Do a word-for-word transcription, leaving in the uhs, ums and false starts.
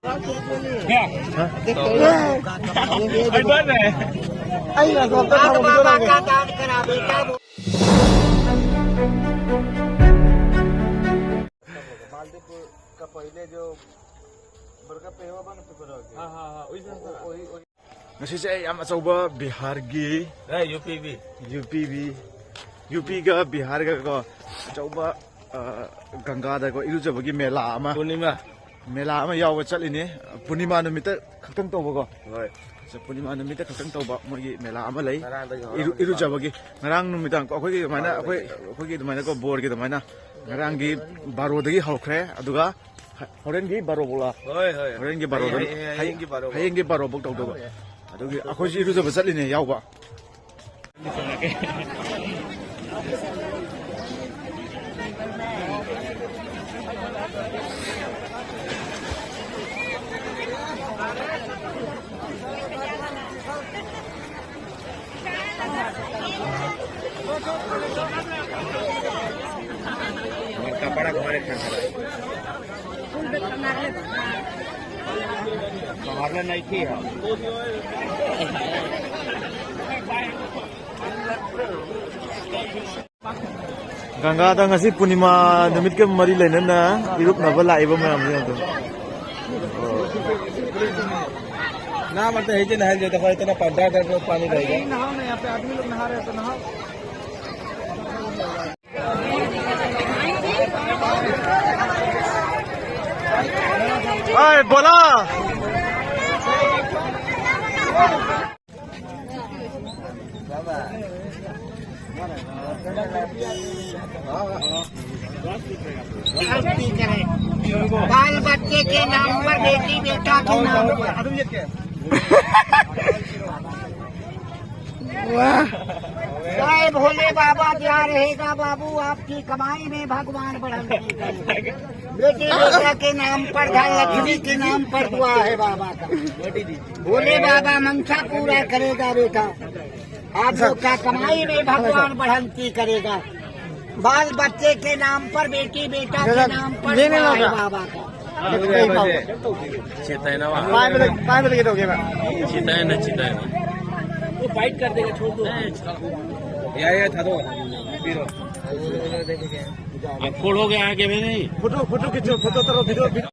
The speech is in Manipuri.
क्या? हाँ? अरे, बन रहा है। मालदीपुर का पहले जो बड़का पेड़वा बा ना, पेड़वा के। हाँ, हाँ, हाँ, वही से। वो, वही, वही। ꯉꯁꯤꯁꯦ ꯌꯥꯝ ꯑꯆꯧꯕ ꯕꯤꯍꯥꯔꯒꯤ, ꯑꯦ, U P B. U P B, U ꯄꯤꯒ ꯕꯤꯍꯥꯔꯒ ꯀꯣ, ꯑꯆꯧꯕ, ꯑ, ꯒꯪꯒꯥꯗꯀꯣ ꯏꯔꯨꯖꯕꯒꯤ ꯃꯦꯂꯥ ꯑꯃ, ꯄꯨꯔꯅꯤꯃꯥ꯫ ꯃꯦꯂꯥ ꯑꯃ ꯌꯥꯎꯕ ꯆꯠꯂꯤꯅꯦ꯫ ꯄꯨꯔꯅꯤꯃꯥ ꯅꯨꯃꯤꯠꯇ ꯈꯛꯇꯪ ꯇꯧꯕꯀꯣ꯫ ꯍꯣꯏ꯫ ꯑꯆꯥ, ꯄꯨꯔꯅꯤꯃꯥ ꯅꯨꯃꯤꯠꯇ ꯈꯛꯇꯪ ꯇꯧꯕ ꯃꯣꯏꯒꯤ ꯃꯦꯂꯥ ꯑꯃ ꯂꯩ꯫ ꯉꯔꯥꯡꯗꯒꯤ ꯏꯔꯨ-, ꯍꯧꯔꯝꯃꯦ꯫ ꯏꯔꯨꯖꯕꯒꯤ꯫ ꯉꯔꯥꯡ ꯅꯨꯃꯤꯗꯥꯡ ꯑꯩꯈꯣꯏꯒꯤ ꯑꯗꯨꯃꯥꯏꯅ, ꯑꯩꯈꯣꯏ, ꯉꯔꯥꯡꯗꯒꯤ꯫ ꯑꯩꯈꯣꯏꯒꯤ ꯑꯗꯨꯃꯥꯏꯅꯀꯣ, ꯕꯣꯔꯒꯤ ꯑꯗꯨꯃꯥꯏꯅ ꯉꯔꯥꯡꯒꯤ ꯕꯥꯔꯣꯗꯒꯤ ꯍꯧꯈ꯭ꯔꯦ꯫ ꯑꯗꯨꯒ ꯍ-, ꯍꯣꯔꯦꯟꯒꯤ ꯕꯥꯔꯣ ꯐꯥꯎꯂ? ꯍꯣꯏ, ꯍꯣꯏ, ꯍꯣꯏ꯫ ꯍꯣꯔꯦꯟꯒꯤ ꯕꯥꯔꯣꯗ-, ꯍꯌꯦꯡ, ꯍꯌꯦꯡꯒꯤ ꯕꯥꯔꯣ ꯐꯥꯎ꯫ ꯍꯌꯦꯡꯒꯤ ꯕꯥꯔꯣ ꯐꯥꯎ ꯇꯧꯗꯧꯕ꯫ ꯑꯗꯨꯒꯤ ꯑꯩꯈꯣꯏꯁꯨ ꯏꯔꯨꯖꯕ ꯆꯠꯂꯤꯅꯦ ꯌꯥꯎꯕ꯫ कपड़ा घरे खा। संभालने नहीं थी हम। ꯒꯪꯒꯥꯗ ꯉꯁꯤ ꯄꯨꯔꯅꯤꯃꯥ ꯅꯨꯃꯤꯠꯀ ꯃꯔꯤ ꯂꯩꯅꯅ ꯏꯔꯨꯞꯅꯕ ꯂꯥꯛꯏꯕ ꯃꯌꯥꯝꯁꯦ ꯑꯗꯨꯝ꯫ ना, मतलब, है कि नहाए जाए, देखो, इतना पंद्रह दस लोग पानी रहेगा। नहीं, नहाओ ना, यहाँ पे आदमी लोग नहा रहे हैं, तो नहाओ। अरे, बोला। शांति करें। बाल बच्चे के नाम पर, बेटी बेटा के नाम पर। वाह। जय भोले बाबा, क्या रहेगा बाबू, आपकी कमाई में भगवान बढ़ंती करेगा। बेटी बेटा के नाम पर, धन लक्ष्मी के नाम पर दुआ है बाबा का। भोले बाबा मंशा पूरा करेगा बेटा। आप लोग का कमाई में भगवान बढ़ंती करेगा। बाल बच्चे के नाम पर, बेटी बेटा के नाम पर दुआ है बाबा का। ꯀꯩ ꯐꯥꯎꯕ? ꯁꯦꯇꯥꯏꯅ ꯋꯥ꯫ ꯄꯥꯏꯕꯗ, ꯄꯥꯏꯕꯗ ꯀꯩꯗꯧꯒꯦꯕ? ꯁꯦꯇꯥꯏꯅ, ꯁꯦꯇꯥꯏꯅ꯫ वो फाइट कर देगा, छोड़ दो। ꯌꯥꯏ, ꯌꯥꯏ, ꯊꯥꯗꯣꯛꯑꯣ꯫ ꯄꯤꯔꯣ꯫ अब खोल हो गया है कि नहीं? फोटो, फोटो खींचो, फोटो करो, वीडियो, वीडियो।